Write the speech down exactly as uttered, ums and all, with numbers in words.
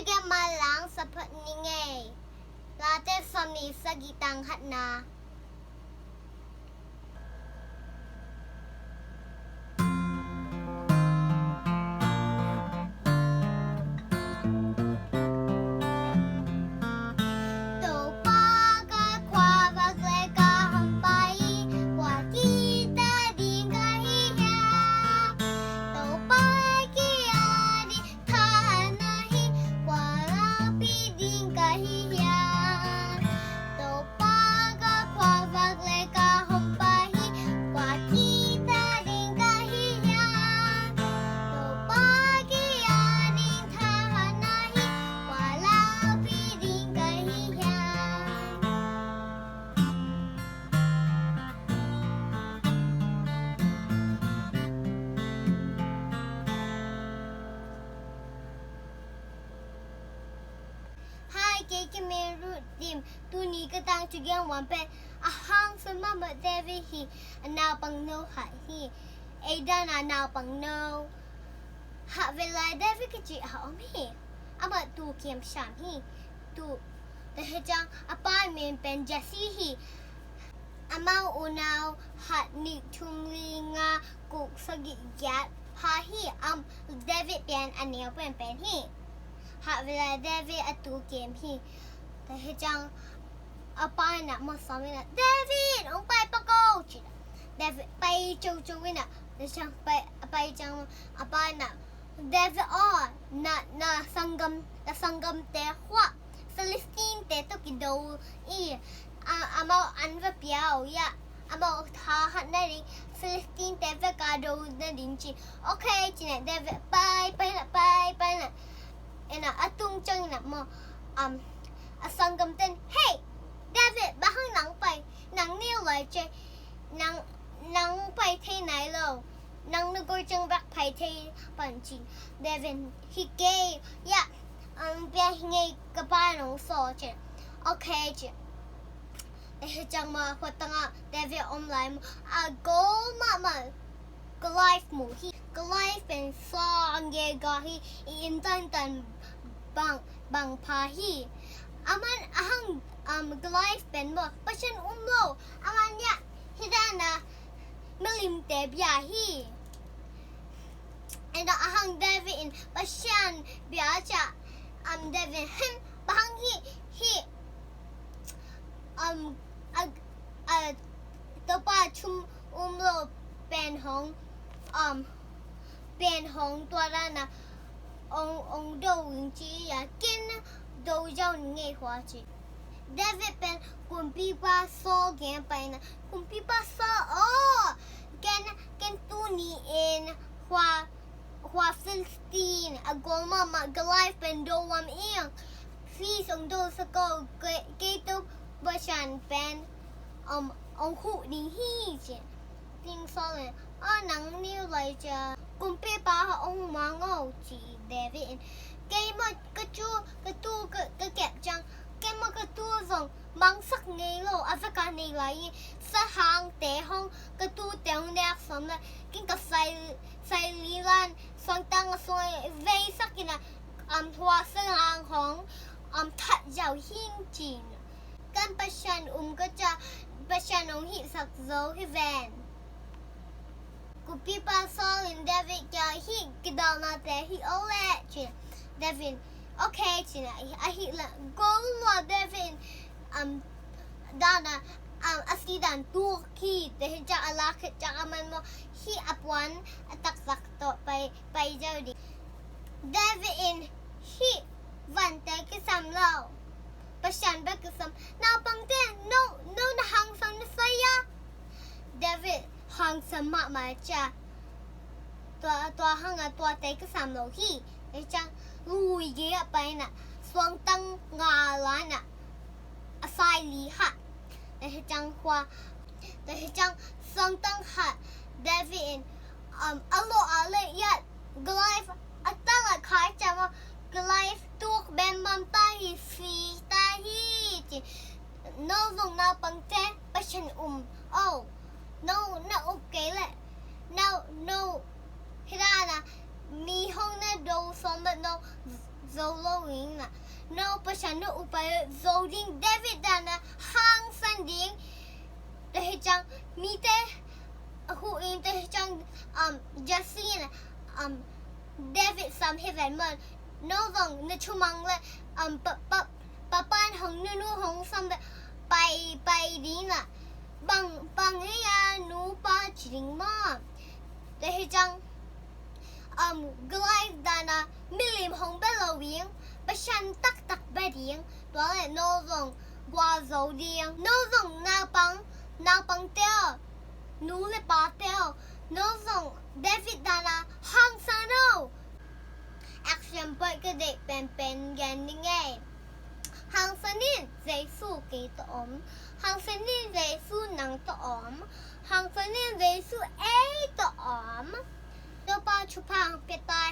Keima lang saphot ni ngei. Late sawmnih sagih tang khatna. Topa ka khuavak le ka hong pai hi, kua kita ding ka hi hiam? Topa kia ding thahatna hi, kua laupi ding ka hi hiam? Topa ka khuavak le ka hong pai hi, kua kita ding ka hi hiam? Topa kia ding thahatna hi, kua laupi ding ka hi hiam? Hi, kei ka min Ruth Dim. Tuni ka tangthu gen nuam pen a hangsan mahmah David hi. A naupangno khat hi. Ei dan a naupangno Havilai David kici a om hi. Amah tu kiam sam hi. Tu, tua hi ciang a pa min pen Jesse hi. Amau unau khat, nih, thum, li, nga, guk, sagih, giat pha hi. Am, David pen a neu penpen hi. Havilai David a tu kiam hi. Tua hi ciang a pa in a mawh sawm in a, "David, hong pai pak o," ci. David pai coco in a, tua ciang pai, a pai ciang a pa in a, "David aw, na, na sanggam, na sanggamte khua Philistine-te tawh kido i, a, amau an va pia o, ya, amau thahat nading, Philistine-te vek a do nading," ci. "Ok," ci in a David pai, pai in a, pai, pai in a, in a, a tung ciang in a maw, um, a sanggamte in, "Hey, David, bang hang nang pai, nang niu lai ce, nang, nang pai thei nai lo, nang na gol ciang bek pai thei pan," ci. David, "Hi kei, ya, um, bia hi ngei, ka pa nong sawl," ci. "Ok," ci. Tua hi ciang maw, khua tangah David om lai maw, a gol mahmah Goliath mu hi. Goliath pen sang gega hi, i inn tantan bang, bang pha hi. Aman a hang, um, Goliath pen maw, Pasian um lo. Aman ya, hi dan a milimte bia hi. Enda a hang David in Pasian bia ciang, um, David hen, bang hang hi, hi, um, a, a, Topa thu um lo pen hong, um, pen hong tua dan a ong, ong do ing ci a, ken do zaw ning ei hua ci. David pen kumpipa Saul kiang pai in a, "Kumpipa Saul aw, ken, ken tuni in hua, hua Philistine a gol mahmah Goliath pen do nuam ing. Please ong do sak o, kei, kei tawh Pasian pen, um, ong huh ding hi," ci. Tua ciang Saul in, "Aw, nang niu lai cia, kumpipa hong mang o," ci. David in, "Kei maw ka tu, ka tu ka, ka kep ciang, kei maw ka tu zong mangsak ngei lo, a vek a nei lai hi. Sahangte hong, ka tute hong nek sawm le, ken ka sai, sai li lan, suangtang a suang veisak in a, um, hua sahang hong, um, that zaw hing," ci in. "Ken Pasian um ka ciang, Pasian ong hihsak zo hi ven. Kumpipa Saul in David kiang hih kidalnate hih o leh," ci. David in, "Ok," ci in a, a hih leh gol lua David in, um, dan a, um, a si dan tuk hi. Tua hi ciang a lak khit ciang aman maw, hih a puan a taktak tawh pai, pai zaw ding. David in, "Hih vante kisam lo, Pasian bek kisam. Naupangte, no, no na hangsan na sai a." David hangsan mahmah cia. "Tua, tua hang a tuate kisam lo hi." Tua ciang lui gei ah pai in a, suangtang nga la in a, a sai li hah. Tua hi ciang hua, tua hi ciang suangtang hah David in, um, a lawh a leh iat Goliath a tang a khai ciang maw, "Goliath tuk bembam ta hi, si ta hi," ci. "No zong naupangte Pasian um o. No na uk kei leh, no, no, hi dan a mi hong na do sawm leh no Zo lo in na, no Pasian na upa zo ding, David dan a hangsan ding. Tua hi ciang mite a hu in, tua hi ciang um, Jesse na um, David sam hi ven man. No zong na thumang le um, pa, pa, pa pan hong nunu hong sam le pai pai ding na. Bang bang hi a nupa ci ding ma. Tua hi ciang um, Goliath dan a milim hong bia lo ding, Pasian taktak bia ding. Tua le no zong gua zo ding. No zong naupang, naupang teo, nu le pa teo, no zong David dan a hangsan o. Action point ka deih penpen gen ding ei. Hangsan in, Jesu kei tawh om. Hangsan in, Jesu nang tawh om. Hangsan in, Jesu ei tawh om. Topa thupha hong pia ta.